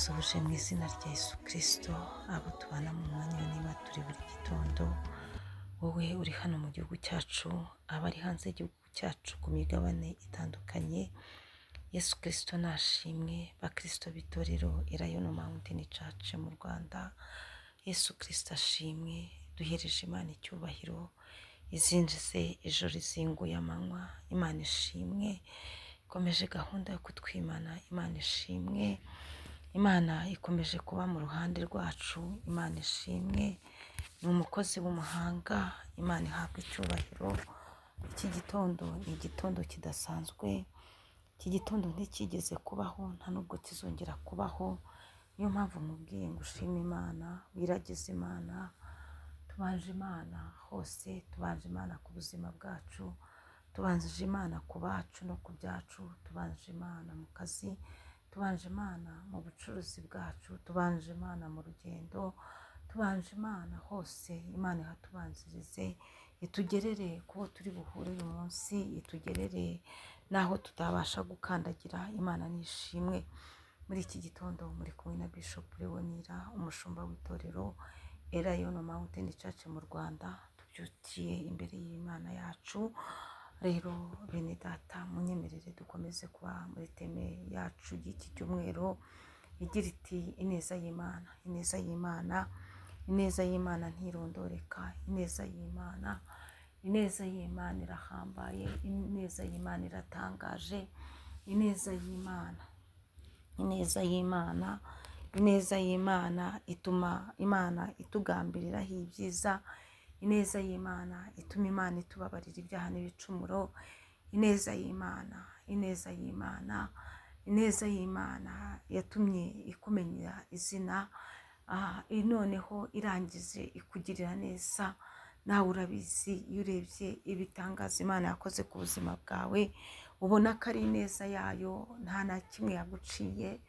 Ndabasuhuje mu izina rya Yesu Kristo, abo tubana mu mwanya niba turi buri gitondo, wowe uri hano mu gihugu cyacu, abari hanze y'igihugu cyacu ku migabane itandukanye, Yesu Kristo nashimwe. Bakristo b'itorero Elayono Mountain Church mu Rwanda, Yesu Kristo ashimwe. Duhereje Imana icyubahiro, izinjize ijoro izinguye amanywa, Imana ishimwe. Ikomeje gahunda yo kutwimana, Imana ishimwe. Imana ikomeje kuba mu ruhande rwacu, Imana ishimwe. Ni umukozi w'umuhanga, Imana ihabwa icyubahiro. Iki gitondo ni igitondo kidasanzwe, iki gitondo ntikigeze kubaho, nta nubwo kizongera kubaho. Niyo mpamvu mubwiye ngo ushime Imana, wiragize Imana. Tubanje Imana hose, tubanje Imana ku buzima bwacu, tubanjije Imana ku bacu no ku byacu, tubanje Imana mu kazi, tubanje Imana mu bucuruzi bwacu, tubanje Imana mu rugendo, tubanje Imana hose. Imana ihatubanzirize, itugerere kubo turi buhure uyu munsi, itugerere n'aho tutabasha gukandagira. Imana nishimwe. Muri iki gitondo muri kumwe na Bishop Leonira, umushumba w'itorero Elayono Mountain Church mu Rwanda. Tubyukiye imbere y'Imana yacu. Rero bene data, munyemerere dukomeze kuba muri teme yacu y'iki cyumweru igira iti ineza y'Imana, ineza y'Imana, ineza y'Imana ntirondoreka, ineza y'Imana, ineza y'Imana irahambaye, ineza y'Imana iratangaje, ineza y'Imana, ineza y'Imana, ineza y'Imana ituma Imana itugambiriraho ibyiza, ineza y'Imana ituma Imana itubabarira ibyaha n'ibicumuro, ineza y'Imana, ineza y'Imana, ineza y'Imana yatumye ikumenya izina, noneho irangije ikugirira neza. Nawe urabizi, iyo urebye ibitangaza Imana yakoze ku buzima bwawe, ubona ko ari ineza yayo, nta na kimwe yaguciye.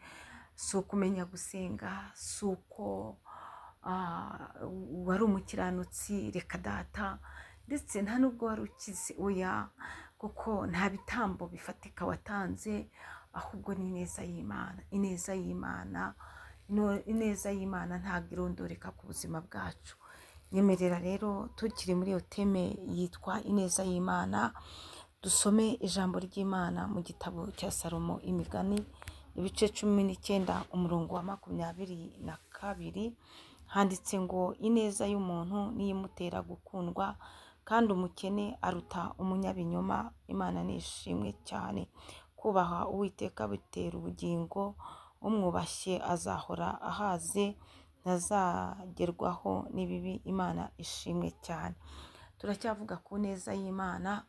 Si ukumenya gusenga, si uko wari umukiranutsi, reka data, ndetse nta nubwo wari ukize, oya, kuko nta bitambo bifatika watanze, ahubwo ni ineza y'Imana. Ineza y'Imana, ineza y'Imana ntabwo irondoreka ku buzima bwacu. Nyemerera rero tukiri muri iyo teme yitwa ineza y'Imana, dusome ijambo ry'Imana mu gitabo cya Salomo, Imigani ibice 19 umurongo wa 22, handitse ngo ineza y'umuntu niyo imutera gukundwa, kandi umukene aruta umunyabinyoma. Imana nishimwe cyane. Kubaha Uwiteka bitera ubugingo, umwubashye azahora ahaze, ntazagerwaho n'ibibi. Imana ishimwe cyane. Turacyavuga ku neza y'Imana.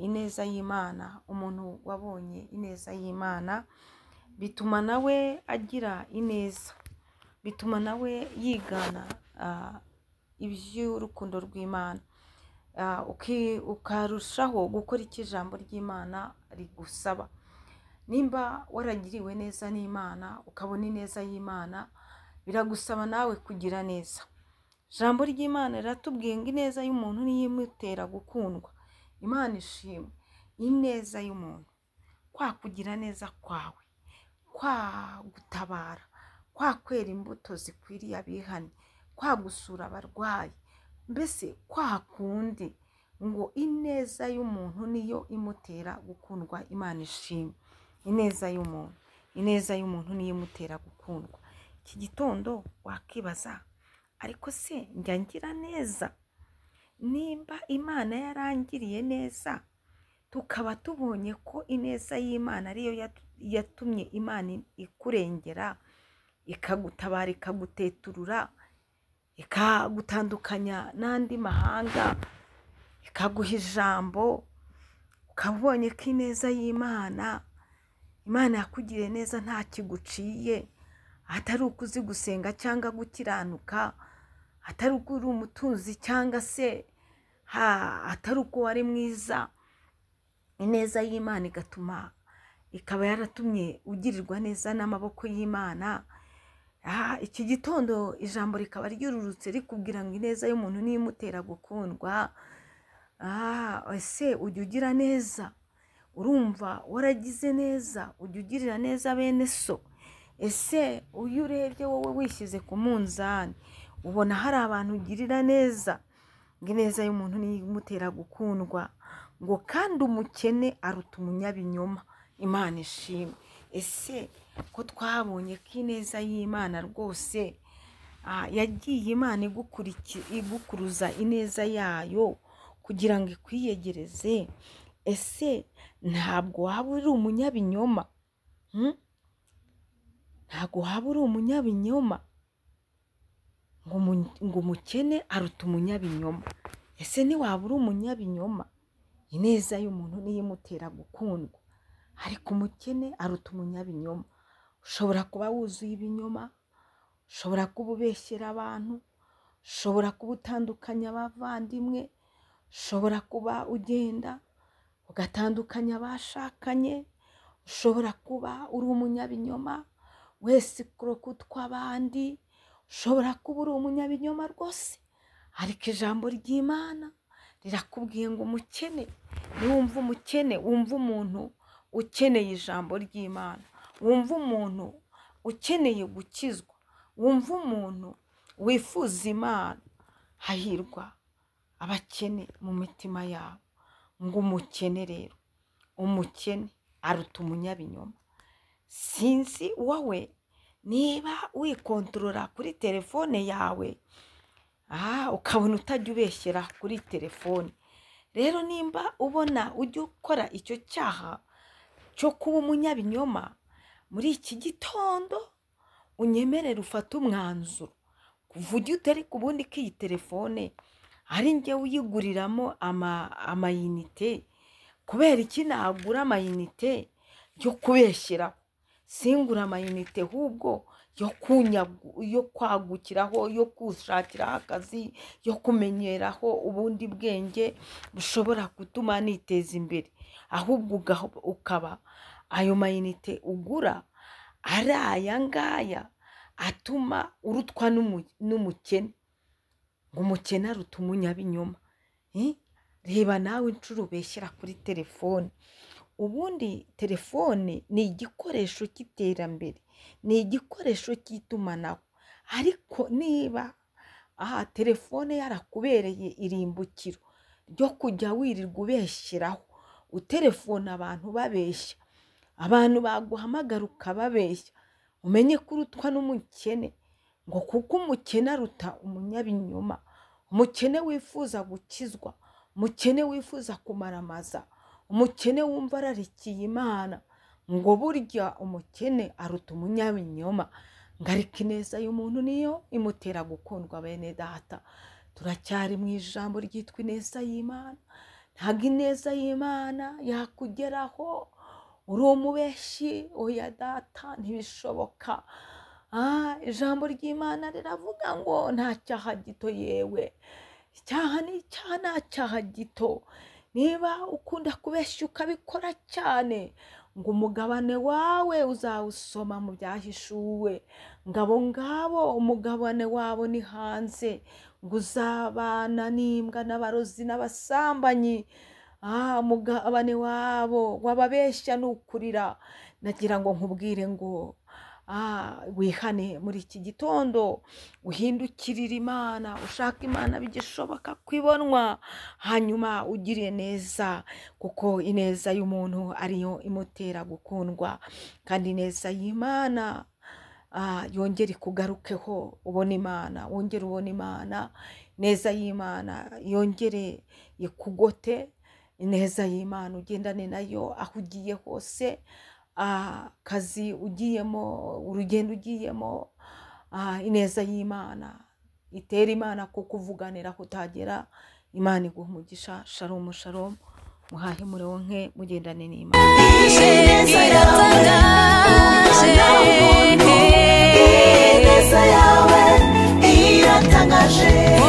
Ineza y'Imana, umuntu wabonye ineza y'Imana bituma nawe agira ineza, bituma nawe yigana iby'urukundo rw'Imana, ukarushaho gukora icyo ijambo ry'Imana rigusaba. Nimba waragiriwe neza n'Imana, ukabona ineza y'Imana, biragusaba nawe kugira neza. Ijambo ry'Imana riratubwiye ngo ineza y'umuntu niyo imutera gukundwa. Imana ishimwe. Ineza y'umuntu, kwa kugira neza kwawe, kwa gutabara, kwa kwera imbuto zikwiriye abihannye, kwa gusura abarwayi, mbese kwa kundi ngo ineza y'umuntu niyo imutera gukundwa. Imana ishimwe. Ineza y'umuntu, ineza y'umuntu niyo imutera gukundwa. Iki gitondo wakibaza, ariko se njya ngira neza? Nimba Imana yarangiriye neza, tukaba tubonye ko ineza y'Imana ariyo yatumye Imana ikurengera, ikagutabara, ikaguteturura, ikagutandukanya n'andi mahanga, ikaguha ijambo, ukaba ubonye ko ineza y'Imana, Imana yakugiriye neza nta kiguciye, atari uko uzi gusenga cyangwa gukiranuka, atari uko uri umutunzi cyangwa se atari uko wari mwiza. Ineza y'Imana igatuma, ikaba yaratumye ugirirwa neza n'amaboko y'Imana. Iki gitondo ijambo rikaba ryururutse rikubwira ngo ineza y'umuntu niyo imutera gukundwa. Ese ujya ugira neza? Urumva waragize neza? Ujya ugirira neza bene so? Ese uyu urebye wowe wishyize ku munzani ubona hari abantu ugirira neza? Ngo ineza y'umuntu niyo imutera gukundwa, ngo kandi umukene aruta umunyabinyoma. Imana ishimwe. Ese ko twabonye ko ineza y'Imana rwose yagiye Imana igukuruza ineza yayo kugira ngo ikwiyegereze, ese ntabwo waba uri umunyabinyoma? Ntabwo waba uri umunyabinyoma? Ngo umukene aruta umunyabinyoma. Ese ntiwaba uri umunyabinyoma? Ineza y'umuntu niyo imutera gukundwa, ariko umukene aruta umunyabinyoma. Ushobora kuba wuzuye ibinyoma, ushobora kuba ubeshyera abantu, ushobora kuba utandukanya abavandimwe, ushobora kuba ugenda ugatandukanya abashakanye, ushobora kuba uri umunyabinyoma wese kurokutwa abandi, ushobora kuba uri umunyabinyoma rwose. Ariko ijambo ry'Imana rirakubwiye ngo umukene, niwumva umukene, wumva umuntu ukeneye ijambo ry'Imana, wumva umuntu ukeneye gukizwa, wumva umuntu wifuza Imana. Hahirwa abakene mu mitima yabo. Ngo umukene rero, umukene aruta umunyabinyoma. Sinzi wowe niba wikontorora kuri telefone yawe, ukabona utajya ubeshyera kuri telefone. Rero nimba ubona ujya ukora icyo cyaha cyo kuba umunyabinyoma, muri iki gitondo unyemerere ufate umwanzuro, kuvuga utari ku bundi ko iyi telefone ari njye uyiguriramo amayinite. Kubera iki nagura amayinite yo kubeshyeraho? Singura amayinite ahubwo yo kwagukiraho, yo gushakiraho akazi, yo kumenyeraho ubundi bwenge bushobora gutuma niteza imbere. Ahubwo ukaba ayo mayinite ugura ari aya ngaya atuma urutwa n'umukene. Ngo umukene aruta umunyabinyoma. Reba nawe inshuro ubeshyera kuri telefone. Ubundi telefone ni igikoresho cy'iterambere, ni igikoresho cy'itumanaho. Ariko niba telefone yarakubereye irimbukiro ryo kujya wirirwa ubeshyeraho, utelefona abantu babeshya, abantu baguhamagara ukababeshya, umenye ko urutwa n'umukene. Ngo kuko umukene aruta umunyabinyoma. Umukene wifuza gukizwa, umukene wifuza kumaramaza, umukene wumva ararikiye Imana, ngo burya umukene aruta umunyabinyoma. Ngo ariko ineza y'umuntu niyo imutera gukundwa. Bene data, turacyari mu ijambo ryitwa ineza y'Imana. Ntabwo ineza y'Imana yakugeraho uri umubeshyi, oya data, ntibishoboka. Ijambo ry'Imana riravuga ngo nta cyaha gito, yewe icyaha ni icyaha, nta cyaha gito. Niba ukunda kubeshya ukabikora cyane, ngo umugabane wawe uzawusoma mu byahishuwe. Ngo abo ngabo umugabane wabo ni hanze, ngo uzabana n'imbwa n'abarozi n'abasambanyi. Umugabane wabo wababeshya ni ukurira. Nagira ngo nkubwire ngo wihane muri iki gitondo, uhindukirire Imana, ushaka Imana bigishoboka kwibonwa, hanyuma ugire neza, kuko ineza y'umuntu ariyo imutera gukundwa. Kandi ineza y'Imana yongere ikugarukeho, ubone Imana, wongere ubone Imana. Ineza y'Imana yongere ikugote, ineza y'Imana ugendane nayo aho ugiye hose, akazi ugiyemo, urugendo ugiyemo. Ineza y'Imana itera Imana kukuvuganira aho utagera. Imana iguha umugisha. Shalom shalom, muhahe muronke, mugendane n'Imana. Ineza yawe iratangaje.